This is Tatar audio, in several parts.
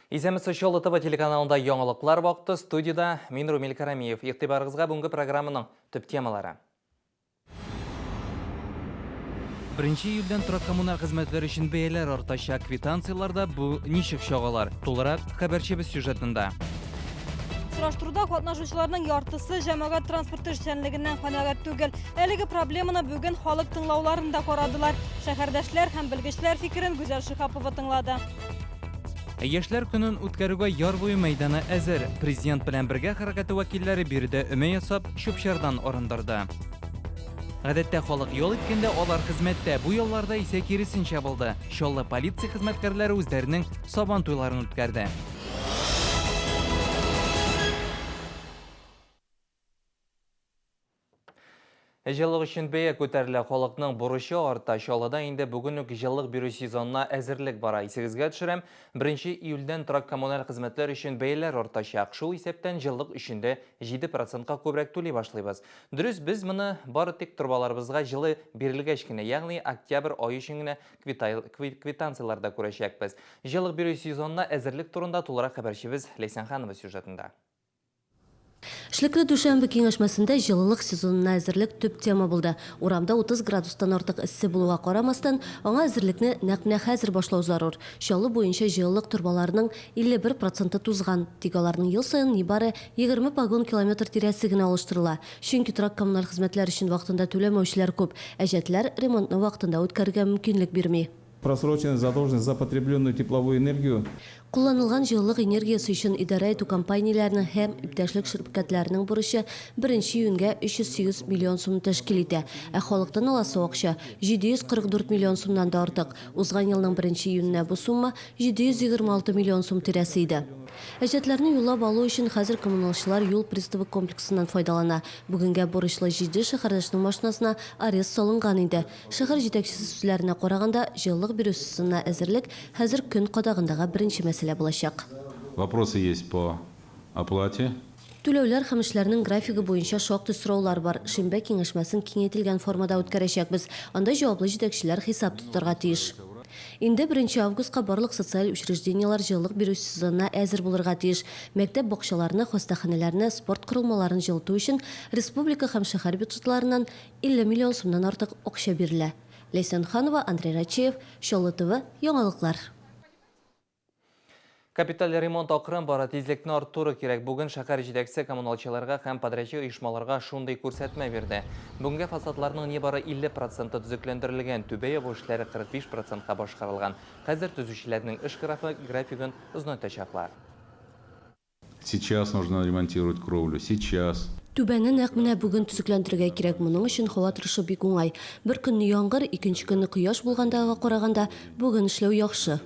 Исәнмесез, Чаллы ТВ телеканалында яңалыклар вакыты. Студиядә мин Румил Карамиев. Игътибарыгызга бүгенге программаның төп темалары. Беренче июльдән торак-коммуналь хезмәтләр өчен бәяләр артачак. Квитанцияләрдә бу ничек чагылыр? Тулырак хәбәрчебез сюжетында. Сораштыруда катнашучыларның яртысы җәмәгать транспорты эшчәнлегеннән канәгать түгел. Әлеге проблеманы бүген халык тыңлауларында карадылар. Шәһәрдәшләр һәм белгечләр фикерен Гүзәл Шиһапова тыңлады. Яшьләр көнен үткәрүгә яр буе мәйданы әзер. Президент белән бергә хәрәкәте вәкилләре биредә өмә ясап, чүп-чардан арындырды. Гадәттә халык ял иткәндә алар хезмәттә, бу ялларда исә киресенчә булды. Чаллы полиция хезмәткәрләре үзләренең Сабан туйларын үткәрде. Җылылык өчен бәя күтәрелә, халыкның бурычы арта. Чаллыда инде бүген үк җылылык бирү сезонына әзерлек бара. Исегезгә төшерәм, 1 июльдән торак-коммуналь хезмәтләр өчен бәяләр артачак. Шул исәптән җылылык өчен дә 7 процентка күбрәк түли башлыйбыз. Дөрес, без моны бары тик торбаларыбызга җылы бирелгәч кенә, ягъни октябрь ае өчен генә квитанцияләрдә күрәчәкбез. Җылылык бирү сезонына әзерлек турында тулырак хәбәрчебез Ләйсән Ханова сюжетында. Эшлекле дүшәмбе киңәшмәсендә җылылык сезонына әзерлек төп тема булды. Урамда 30 градустан артык эссе булуга карамастан, аңа әзерлекне нәкъ менә хәзер башлау зарур. Чаллы буенча җылылык торбаларының 51 проценты тузган. Тик аларның ел саен нибары 20 погон-километр тирәсе генә алыштырыла. Чөнки торак-коммуналь хезмәтләр өчен вакытында түләмәүчеләр күп. Әҗәтләр ремонтны вакытында үткәрергә мөмкинлек бирми. Просроченная задолженность за потребленную тепловую энергию. Кулланылган җылылык энергиясе өчен идарә итү компанияләренең һәм иптәшлек ширкәтләренең бурычы беренче июньгә 308 миллион сумны тәшкил итә, ә халыктан аласы акча, 744 миллион сумнан да артык. Узган елның беренче июненә бу сумма 726 миллион сум тирәсе иде. Әҗәтләрне юллап алу өчен хәзер коммуналчылар юл приставы комплексыннан файдалана. Бүгенгә бурычлы җиде шәһәрдәшнең машинасына арест салынган инде. Шәһәр җитәкчесе сүзләренә караганда, җылылык бирү сезонына әзерлек хәзер көн кадагындагы беренче мәсьәлә булачак. Вопросы есть по оплате. Түләүләр һәм эшләрнең графигы буенча шактый сораулар бар. Шимбә киңәшмәсен киңәйтелгән формада үткәрәчәкбез. Анда җаваплы җитәкчеләр хисап тотарга тиеш. Инде беренче августка барлык социаль учреждениеләр җылылык бирү сезонына әзер булырга тиеш. Мәктәп бакчаларны, хастаханәләрне, спорт корылмаларын җылыту өчен республика һәм шәһәр бюджетларыннан 50 миллион сумнан артык акча бирелә. Ләйсән Ханова, Андрей Рачеев, Чаллы ТВ, яңалыклар. Капиталь ремонт акрын бара, тизлекне арттыру кирәк. Бүген шәһәр җитәкчесе коммуналчыларга һәм подрядчы оешмаларга шундый күрсәтмә бирде. Бүгенгә фасадларның нибары 50 проценты төзекләндерелгән, түбә ябу эшләре 45 процентка башкарылган. Хәзер төзүчеләрнең эш графигын озынайтачаклар. Сейчас нужно ремонтировать кровлю, сейчас. Түбәне нәкъ менә бүген төзекләндерергә кирәк, моның өчен һава торышы бик уңай. Бер көнне яңгыр, икенче көнне кояш булгандагыга караганда, бүген эшләү яхшы.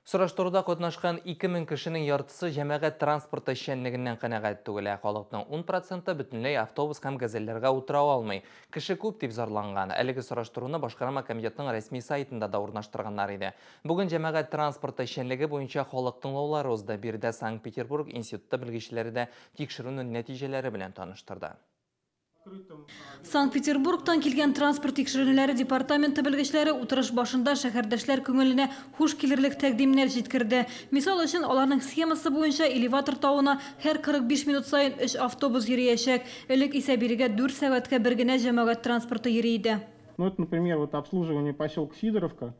Сораштыруда катнашкан 2000 кешенең яртысы җәмәгать транспорты эшчәнлегеннән канәгать түгел, ә халыкның 10 проценты бөтенләй автобус һәм газельләргә утыра алмый. Кеше күп дип зарланган. Әлеге сораштыруны башкарма комитетның рәсми сайтында да урнаштырганнар иде. Бүген җәмәгать транспорты эшчәнлеге буенча халык тыңлаулары узды. Биредә Санкт-Петербург институты белгечләре дә тикшерүнең нәтиҗәләре белән таныштырды. Санкт-Петербургтан килгән транспорт тикшеренүләре департаменты белгечләре утырыш башында шәһәрдәшләр күңеленә хуш килерлек тәкъдимнәр җиткерде. Мисал өчен, аларның схемасы буенча элеватор тавына һәр 45 минут саен өч автобус йөриячәк. Элек исә бирегә дүрт сәгатькә бер генә җәмәгать транспорты йөри иде. Ну это, например, вот обслуживание поселка Сидоровка.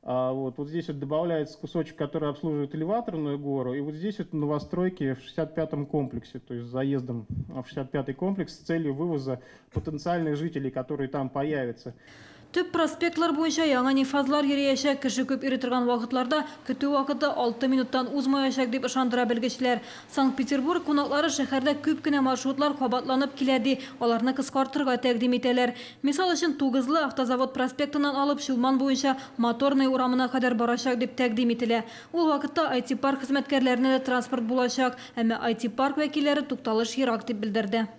Вот, вот здесь вот добавляется кусочек, который обслуживает элеваторную гору, и вот здесь вот новостройки в 65-м комплексе, то есть с заездом в 65-й комплекс с целью вывоза потенциальных жителей, которые там появятся. Төп проспектлар буенча яңа нефазлар йөриячәк, кеше күп йөри торган вакытларда көтү вакыты алты минуттан узмаячак, дип ышандыра белгечләр. Санкт-Петербург кунаклары шәһәрдә күп кенә маршрутлар кабатланып килә, ди, аларны кыскартырга тәкъдим итәләр. Мисал өчен, Тугызлы Автозавод проспектыннан алып Чулман буенча Моторный урамына кадәр барачак дип тәкъдим ителә. Ул вакытта IT-парк хезмәткәрләренә дә транспорт булачак, әмма IT-парк вәкилләре тукталыш ерак дип белдерде.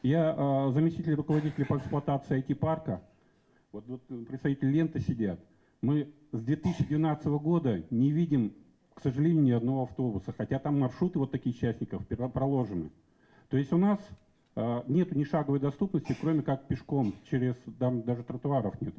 Я заместитель руководителя по эксплуатации IT-парка. Вот, вот представители ленты сидят. Мы с 2012 года не видим, к сожалению, ни одного автобуса, хотя там маршруты вот таких частников проложены. То есть у нас нет ни шаговой доступности, кроме как пешком, через, там даже тротуаров нет.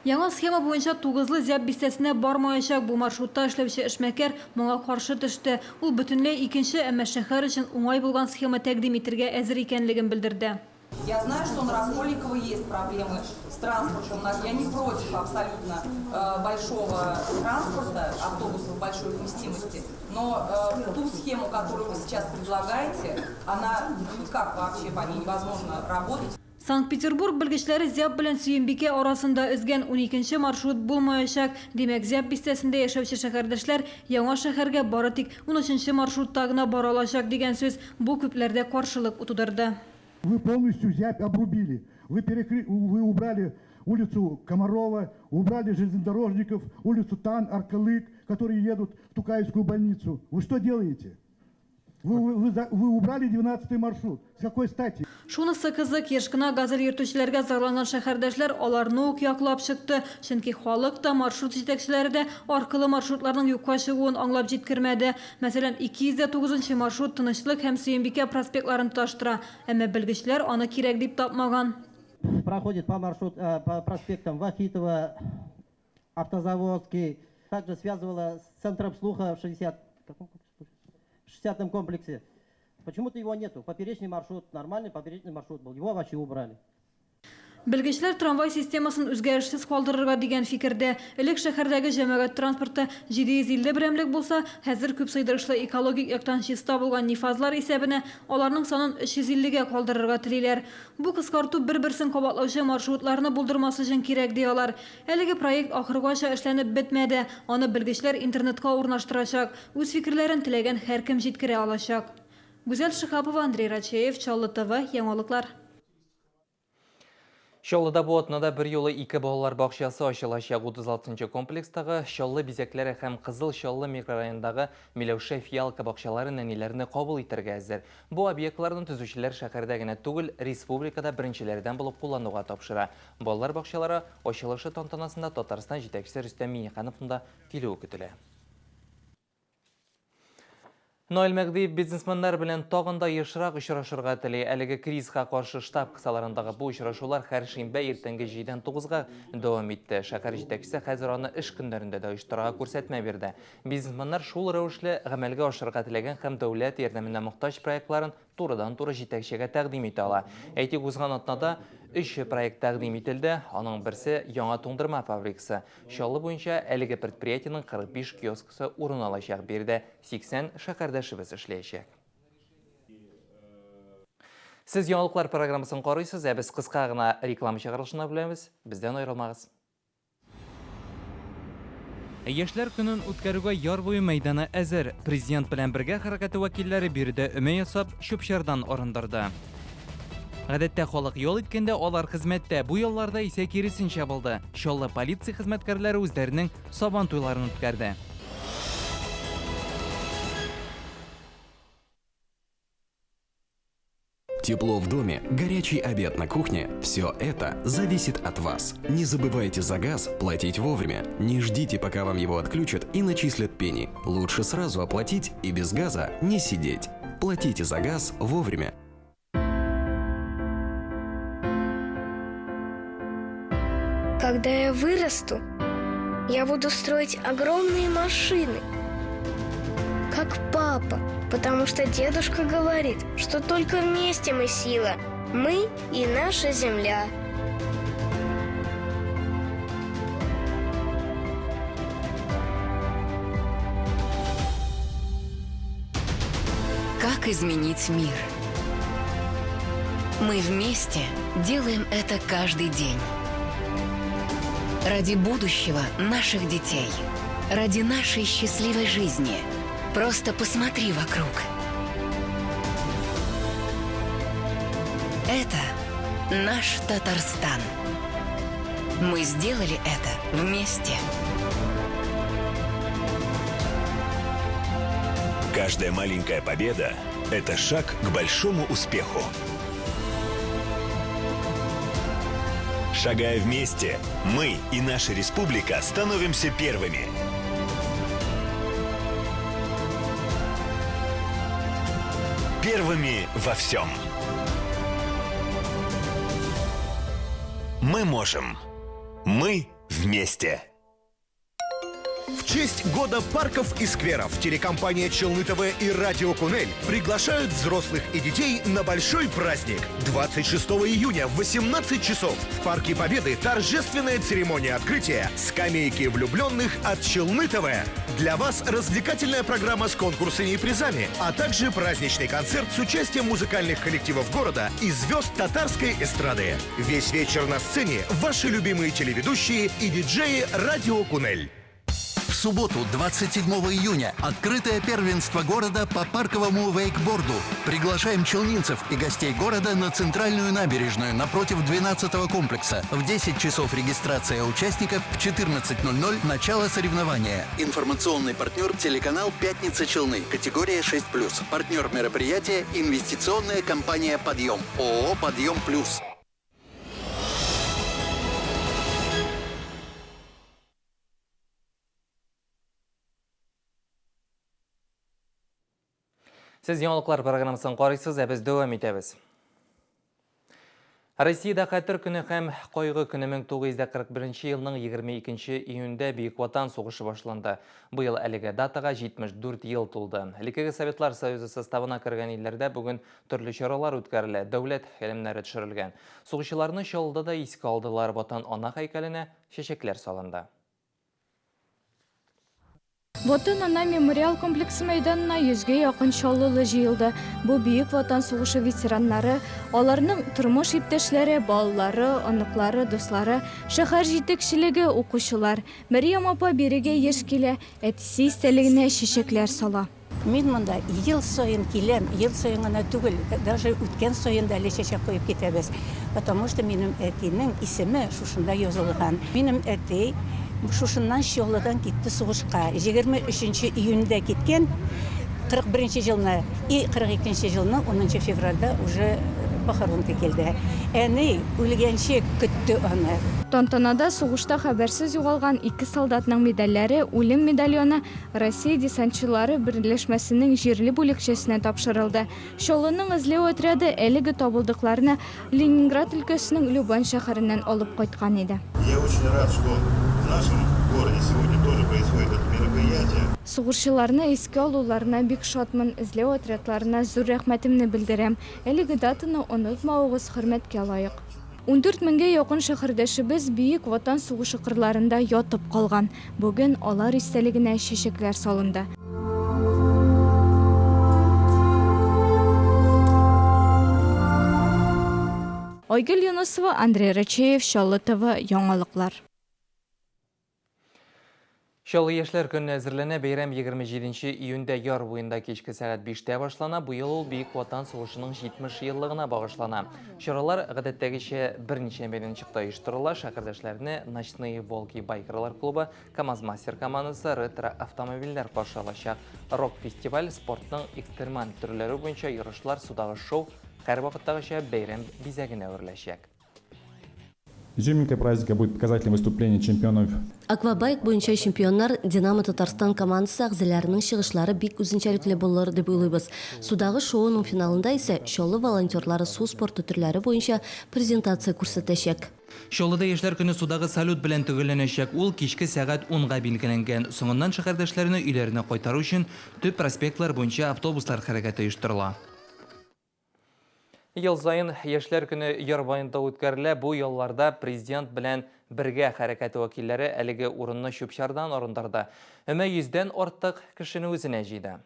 Яңа схема буенча тугызлы Зяб бистәсенә бармаячак. Бу маршрутта эшләүче эшмәкәр моңа каршы төште. Ул бөтенләй икенче, әмма шәһәр өчен уңай булган схема тәкъдим итергә әзер икәнлеген белдерде. Я знаю, что на Раскольникова есть проблемы с транспортом. Я не против абсолютно большого транспорта, автобусов большой вместимости, но ту схему, которую вы сейчас предлагаете, она никак вообще по ней невозможно работать. Санкт-Петербург белгечләре Зяб белән Сөембикә арасында өзгән 12 маршрут булмаячак. Димәк, Зяб бистәсендә яшәүче шәһәрдәшләр яңа шәһәргә бары тик 13 маршрутта гына бара алачак дигән сүз. Бу күпләрдә каршылык тудырды. Вы полностью Зябь обрубили. Вы убрали улицу Комарова, убрали железнодорожников, улицу Тан, Аркалык, которые едут в Тукаевскую больницу. Вы что делаете? Вы убрали 12-й маршрут. С какой стати? Шунысы кызык, еш кына газель йөртүчеләргә зарланган шәһәрдәшләр аларны ук яклап чыкты. Чөнки халык та, маршрут җитәкчеләре дә аркылы маршрутларның юкка чыгуын аңлап җиткермәде. Мәсәлән, 209 маршрут Тынычлык һәм Сөембикә проспектларын тоташтыра. Әмма белгечләр аны кирәк дип тапмаган. Проходит по маршрут, по проспектам Вахитова, Автозаводский. Также связывала с центром слуха в 60-м комплексе. Почему-то его нету. Поперечный маршрут, нормальный поперечный маршрут был. Его вообще убрали. Белгечләр трамвай системасын үзгәрешсез калдырырга дигән фикердә. Элек шәһәрдәге җәмәгать транспорты 750 берәмлек булса, хәзер күп сыйдырышлы экологик яктан чиста булган нефазлар исәбенә аларның санын 350гә калдырырга телиләр. Бу кыскарту бер-берсен кабатлаучы маршрутларны булдырмас өчен кирәк ди алар. Әлеге проект ахыргача эшләнеп бетмәде. Аны белгечләр интернетка урнаштырачак. Үз фикерләрен теләгән һәркем җиткерә алачак. Гүзәл Шихапова, Андрей Рачеев, Чаллы ТВ, яңалыклар. Чаллыда бу атнада бер юлы ике балалар бакчасы ачылачак. 36 комплекстагы Чаллы бизәкләре һәм Кызыл Чаллы микрорайонындагы Миләүшә Фиалка бакчалары нәниләрне кабул итәргә әзер. Бу объектларны төзүчеләр шәһәрдә генә түгел, республикада беренчеләрдән булып куллануга тапшыра. Балалар бакчалары ачылышы тантанасында Татарстан җитәкчесе Рөстәм Миңнехановның да килүе көтелә. Наил Мәһдиев бизнесменнар белән тагын да ешрак очрашырга тели. Әлеге кризиска каршы штаб кысаларындагы бу очрашулар һәр шимбә иртәнге 7-дән 9-га дәвам итте. Шәһәр җитәкчесе хәзер аны эш көннәрендә дә оештырырга күрсәтмә бирде. Бизнесменнар шул рәвешле гамәлгә ашырырга теләгән һәм дәүләт ярдәменә мохтаҗ проектларын турыдан-туры җитәкчегә тәкъдим итә ала. Әйтик, узган атнада 3 проект тәкъдим ителде. Аның берсе яңа туңдырма фабрикасы. Чаллы буенча әлеге предприятиенең 45 киоскысы урын алачак. Биредә 80 шәһәрдәшебез эшләячәк. Сез яңалыклар программасын карыйсыз, ә без кыска гына реклама чыгарылышына бүләбез. Бездән аерылмагыз. Яшьләр көнен үткәрүгә яр буе мәйданы әзер. Президент белән бергә хәрәкәте вәкилләре биредә өмә ясап, чүп-чардан арындырды. Гадәттә халык ял иткәндә алар хезмәттә, бу ялларда исә киресенчә булды. Чаллы полиция хезмәткәрләре үзләренең сабан туйларын үткәрде. Тепло в доме, горячий обед на кухне – все это зависит от вас. Не забывайте за газ платить вовремя. Не ждите, пока вам его отключат и начислят пени. Лучше сразу оплатить и без газа не сидеть. Платите за газ вовремя. Когда я вырасту, я буду строить огромные машины, как папа, потому что дедушка говорит, что только вместе мы сила, мы и наша земля. Как изменить мир? Мы вместе делаем это каждый день. Ради будущего наших детей. Ради нашей счастливой жизни. Просто посмотри вокруг. Это наш Татарстан. Мы сделали это вместе. Каждая маленькая победа – это шаг к большому успеху. Шагая вместе, мы и наша республика становимся первыми. Первыми во всем. Мы можем. Мы Вместе. В честь года парков и скверов телекомпания Челны ТВ и Радио Кунель приглашают взрослых и детей на большой праздник. 26 июня в 18 часов в Парке Победы торжественная церемония открытия скамейки влюбленных от Челны ТВ. Для вас развлекательная программа с конкурсами и призами, а также праздничный концерт с участием музыкальных коллективов города и звезд татарской эстрады. Весь вечер на сцене ваши любимые телеведущие и диджеи Радио Кунель. В субботу, 27 июня, открытое первенство города по парковому вейкборду. Приглашаем челнинцев и гостей города на центральную набережную напротив 12-го комплекса. В 10 часов регистрация участников, в 14.00 начало соревнования. Информационный партнер телеканал «Пятница Челны», категория 6+. Партнер мероприятия – инвестиционная компания «Подъем». ООО «Подъем плюс». Сез яңалыклар программасын карыйсыз, ә без дәвам итәбез. Россиядә Хәтер көне һәм кайгы көне 1941 елның 22 июньдә Бөек Ватан сугышы башланды. Быел әлеге датага 74 ел тулды. Элеккеге Советлар Союзы составына кергән илләрдә бүген төрле чаралар үткәрелә, дәүләт һәлемнәре төшерелгән. Сугышчыларны Чаллыда да искә алдылар, Ватан ана һәйкәленә чәчәкләр салынды. Ватан ана мемориал комплексы мәйданына йөзгә якын чаллылы җыелды. Бу Бөек Ватан сугышы ветераннары, аларның тормыш иптәшләре, балалары, оныклары, дуслары, шәһәр җитәкчелеге, укучылар. Мәрьям апа бирегә еш килә, әтисе истәлегенә чәчәкләр сала. Мин монда ел саен киләм, ел саен гына түгел, даже үткән саен да әле чәчәк куеп китәбез. Потому что минем әтинең исеме шушында язылган. Минем әти шушыннан Чаллыдан китте сугышка. 23 июньдә киткән, 41 елны и 42 елны 10 февральдә уже похоронка килде. Әни үлгәнче көтте аны. Тантанада сугышта хәбәрсез югалган ике солдатның медальләре, үлем медальоны Россия десантчылары берләшмәсенең җирле бүлекчәсенә тапшырылды. Чаллының эзләү отряды әлеге табылдыкларны Ленинград өлкәсенең Любань шәһәреннән алып кайткан иде. Я очень рад, что в нашем городе сегодня тоже происходит это мероприятие. Сугышчыларны искә алуларына бик шатмын, эзләү отрядларына зур рәхмәтемне белдерәм. Әлеге датаны онытмавыгыз хөрмәткә лаек. 14 меңгә якын шәһәрдәшебез Бөек Ватан сугышы кырларында ятып калган. Бүген алар истәлегенә чәчәкләр салынды. Айгөл Юнысова, Андрей Рачеев, Чаллы ТВ, яңалыклар. Чаллы яшьләр көненә әзерләнә. Бәйрәм 27 июньдә яр буенда кичке сәгать 5тә башлана. Быел ул Бөек Ватан сугышының 70 еллыгына багышлана. Чаралар гадәттәгечә берничә мәйданчыкта оештырыла. Шәһәрдәшләрне Ночные волки байкерлар клубы, КамАЗ-мастер командасы, ретро автомобильләр каршы алачак. Рок-фестиваль, спортның экстремаль төрләре буенча ярышлар, судагы шоу һәрвакыттагыча бәйрәм бизәгенә әвереләчәк. Изюминкой праздника будет показательное выступление чемпионов. Аквабайк буенча чемпионнар Динамо Татарстан командасы әгъзаларының чыгышлары бик үзенчәлекле булыр дип уйлыйбыз. Судагы шоуның финалында исә Чаллы волонтерлары су спорты төрләре буенча презентация күрсәтәчәк. Чаллыда Яшьләр көне судагы салют белән төгәлләнәчәк. Ул кичке сәгать унга билгеләнгән. Соңыннан шәһәрдәшләрне өйләренә кайтару өчен төп проспектлар буенча автобуслар хәрәкәте оештырыла. Ел саен Яшьләр көне яр буенда үткәрелә. Бу ялларда президент белән бергә хәрәкәте вәкилләре әлеге урынны чүп-чардан арындырды. Өмә йөздән артык кешене үзенә җыйды.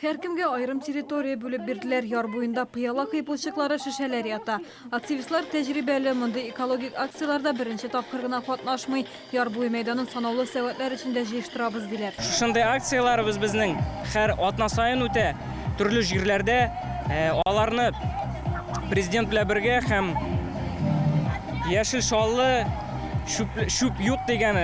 Һәркемгә аерым территория бүлеп бирделәр. Яр буенда пыяла кыйпылчыклары, шешәләр ята. Активистлар тәҗрибәле, мондый экологик акцияләрдә беренче тапкыр гына катнашмый. Яр буе мәйданын санаулы сәгатьләр эчендә җыештырабыз, диләр. Шушындый акцияләребез безнең һәр атна саен үтә, төрле җирләрдә. Аларны президент белән бергә һәм Яшел Чаллы чүп юк дигән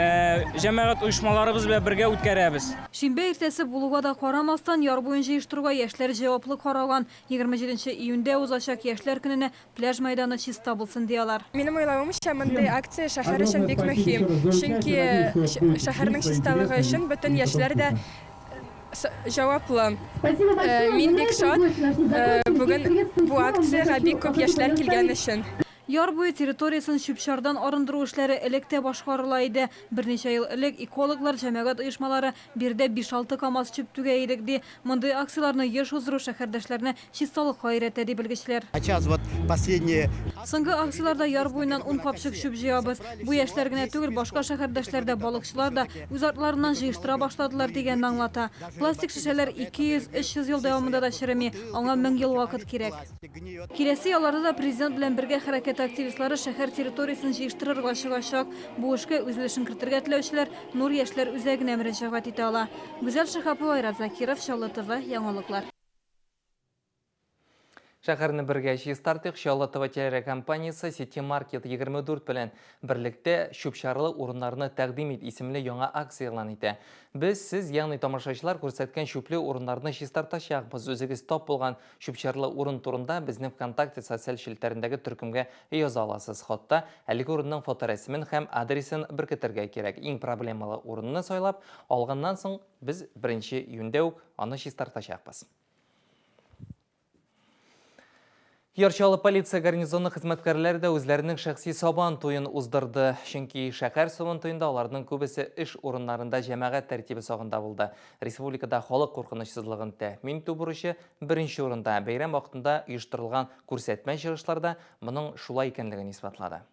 җәмәгать оешмаларыбыз белән бергә үткәрәбез. Шимбә иртәсе булуга да карамастан, яр буен җыештыруга яшьләр җаваплы караган. 27 июньдә узачак Яшьләр көненә пляж мәйданы чиста булсын, ди алар. Минем уйлавымча, мондый акция шәһәр өчен бик мөһим, чөнки шәһәрнең чисталыгы өчен бөтен яшьләр дә җаваплы. Мин бик шат, бүген бу акциягә бик күп яшьләр килгән өчен. Яр буе территориясен чүп-чардан арындыру эшләре элек тә башкарыла иде. Берничә ел элек экологлар, җәмәгать оешмалары биредә биш-алты КАМАЗ чүп түгә идек, ди. Мондый акцияләрне еш уздыру шәһәрдәшләрне чисталыкка өйрәтә, ди белгечләр. Соңгы акцияләрдә яр буеннан ун капчык чүп җыябыз. Бу яшьләр генә түгел, башка шәһәрдәшләр дә, балыкчылар да үз артларыннан җыештыра башладылар, дигәнне аңлата. Пластик шешәләр 200, 300 ел дәвамында да череми, аңа 1000 ел вакыт кирәк. Киләсе ялларда да Президент белән бергә хәрәкәт активистлары шәһәр территориясен җыештырырга чыгачак. Бу эшкә үз өлешен кертергә теләүчеләр Нур яшьләр үзәгенә мөрәҗәгать итә ала. Гүзәл Шиһапова, Айрат Закиров, Чаллы ТВ, яңалыклар. Шәһәрне бергә чистартыйк Чаллы ТВ телерекомпаниясе Сити Маркет 24 белән берлектә Чүп-чарлы урыннарны тәкъдим ит исемле яңа акция игълан итә. Без сез, ягъни тамашачылар күрсәткән чүпле урыннарны чистартачакбыз. Үзегез тап булган Чүп-чарлы урын турында безнең ВКонтакте социаль челтәрендәге төркемгә яза аласыз. Хатта әлеге урынның фоторәсемен һәм адресын беркетергә кирәк. Иң проблемалы урынны сайлап алганнан соң, без беренче июньдә үк аны чистартачакбыз. Яр Чаллы полиция гарнизоны хезмәткәрләре дә үзләренең шәхси Сабан туен уздырды. Чөнки шәһәр Сабан туенда аларның күбесе эш урыннарында җәмәгать тәртибе сагында булды. Республикада халык куркынычсызлыгын тәэмин итү бурычы беренче урында. Бәйрәм вакытында оештырылган күрсәтмә чыгышлар да моның шулай икәнлеген исбатлады.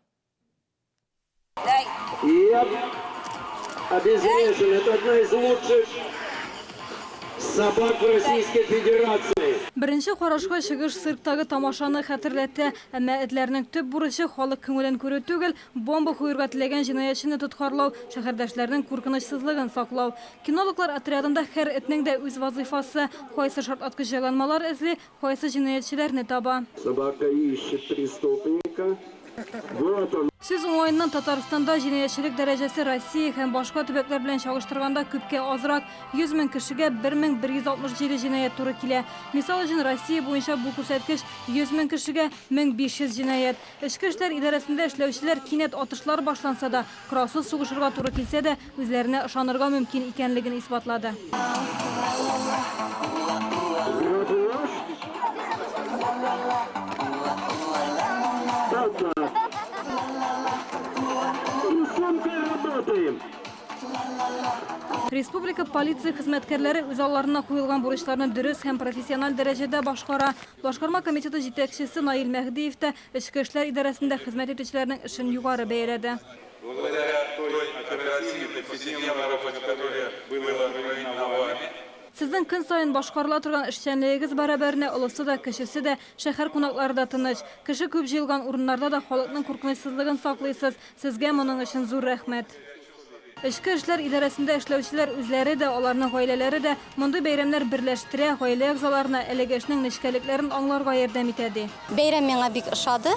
Обезврежен. Это одна из лучших собак в Российской Федерации. Беренче карашка чыгыш цирктагы тамашаны хәтерләтә. Әмма этләрнең төп бурычы халык күңелен күрү түгел, бомба куерга теләгән җинаятьчене тоткарлау, шәһәрдәшләрнең куркынычсызлыгын саклау. Кинологлар отрядында һәр этнең дә үз вазыйфасы. Кайсы шартлаткыч җайланмалар эзли, кайсы җинаятьчеләрне таба. Собака ищет преступника. Вот он. Сүз уңаеннан, Татарстанда җинаятьчелек дәрәҗәсе Россия һәм башка төбәкләр белән чагыштырганда күпкә азрак, 100 мең кешегә 1167 җинаять туры килә. Мисал өчен, Россия буенча бу күрсәткеч 100 мең кешегә, 1500 җинаять. Эчке эшләр идарәсендә эшләүчеләр кинәт атышлар башланса да, коралсыз сугышырга туры килсә дә, үзләренә ышанырга мөмкин икәнлеген исбатлады. Республика полиция хезмәткәрләре үз алларына куелган бурычларны дөрес һәм профессиональ дәрәҗәдә башкара. Башкарма комитеты җитәкчесе Наил Мәһдиев тә Эчке эшләр идарәсендә хезмәт итүчеләрнең эшен югары бәяләде. Благодаря той оперативной повседневной работе, которая была проведена вами. Сезнең көн саен башкарыла торган эшчәнлегегез бәрабәренә олысы да, кечесе дә, шәһәр кунаклары да тыныч. Кеше күп җыелган урыннарда да халыкның куркынычсызлыгын саклыйсыз. Сезгә моның өчен зур рәхмәт. Эчке эшләр идарәсендә эшләүчеләр үзләре дә, аларның гаиләләре дә мондый бәйрәмнәр берләштерә, гаилә әгъзаларына әлеге эшнең нечкәлекләрен аңларга ярдәм итә, ди. Бәйрәм миңа бик ошады.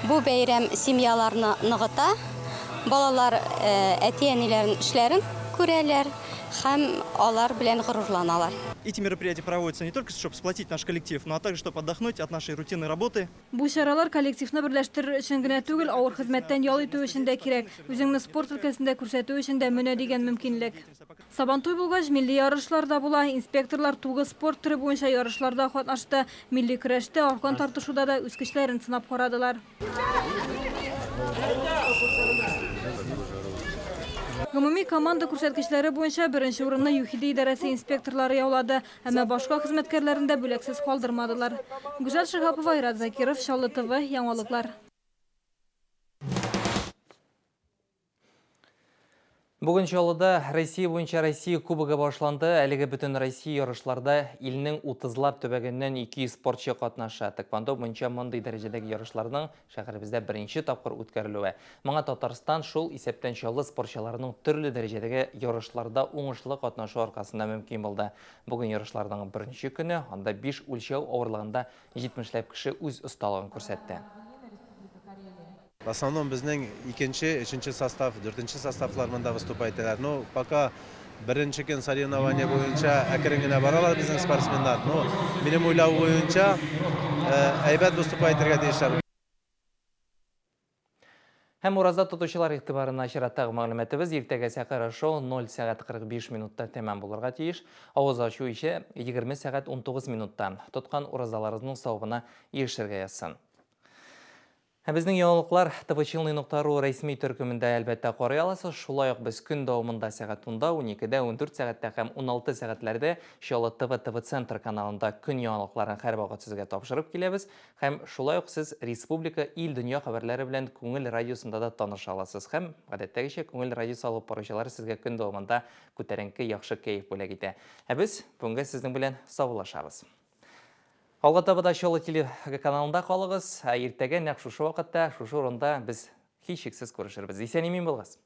Бу бәйрәм семьяларны ныгыта. Балалар әти-әниләренең эшләрен күрәләр һәм алар белән горурланалар. Эти мероприятия проводятся не только, чтобы сплотить наш коллектив, но также, чтобы отдохнуть от нашей рутинной работы. Бу чаралар коллективны берләштерер өчен генә түгел, авыр хезмәттән ял итү өчен дә кирәк. Үзеңне спорт өлкәсендә күрсәтү өчен дә менә дигән мөмкинлек. Сабантуй булгач, милли ярышлар да була. Инспекторлар тугыз спорт төре буенча ярышларда катнашты. Милли көрәштә, аркан тартышуда да үз көчләрен сынап карадылар. Гомуми команда күрсәткечләре буенча беренче урынны ЮХИДИ идарәсе инспекторлары яулады. Әмма башка хезмәткәрләрен дә бүләксез калдырмадылар. Гүзәл Шиһапова, Айрат Закиров, Чаллы ТВ, яңалыклар. Бүген Чаллыда Россия буенча Россия кубогы башланды. Әлеге бөтен Россия ярышларда илнең 30лап төбәгеннән 200 спортчы катнаша. Тэквондо буенча мондый дәрәҗәдәге ярышларның шәһәребездә беренче тапкыр үткәрелүе. Моңа Татарстан, шул исәптән Чаллы спортчыларының төрле дәрәҗәдәге ярышларда уңышлы катнашу аркасында мөмкин булды. Бүген ярышларның беренче көне, анда биш үлчәү авырлыгында җитмешләп кеше үз осталыгын күрсәтте. В основном безнең икенче, өченче состав, дүртенче составлар монда выступать итәләр. Ну, пока беренче көн соревнование буенча әкрен генә баралар безнең спортсменнар. Ну, минем уйлау буенча, әйбәт выступать итәргә тиешләр. Һәм ураза тотучылар игътибарына чираттагы мәгълүматыбыз иртәгә сәхәр ашау 0 сәгать 45 минутта тәмам булырга тиеш. Авыз ачу исә 20 сәгать 19 минутта. Тоткан уразаларыгызның савабына ирешергә язсын. Ә безнең яңалыклар tvchilny.ru рәсми төркемендә әлбәттә карый аласыз. Шулай ук без көн дәвамында сәгать 10-да, 12-дә, 14 сәгатьтә һәм 16 сәгатьләрдә Чаллы ТВ ТВ Центр каналында көн яңалыкларын һәрвакыт сезгә тапшырып киләбез. Һәм шулай ук сез республика, ил, дөнья хәбәрләре белән Күңел радиосында да таныша аласыз. Һәм, гадәттәгечә, Күңел радиосы алып баручылары сезгә көн дәвамында күтәренке, яхшы кәеф бүләк итә. Ә без бүгенгә сезнең белән саубуллашабыз. Алга таба да Чаллы телеканалында калыгыз. Ә иртәгә нәкъ шушы вакытта, шушы урында без һичшиксез күрешербез. Исән-имин булыгыз!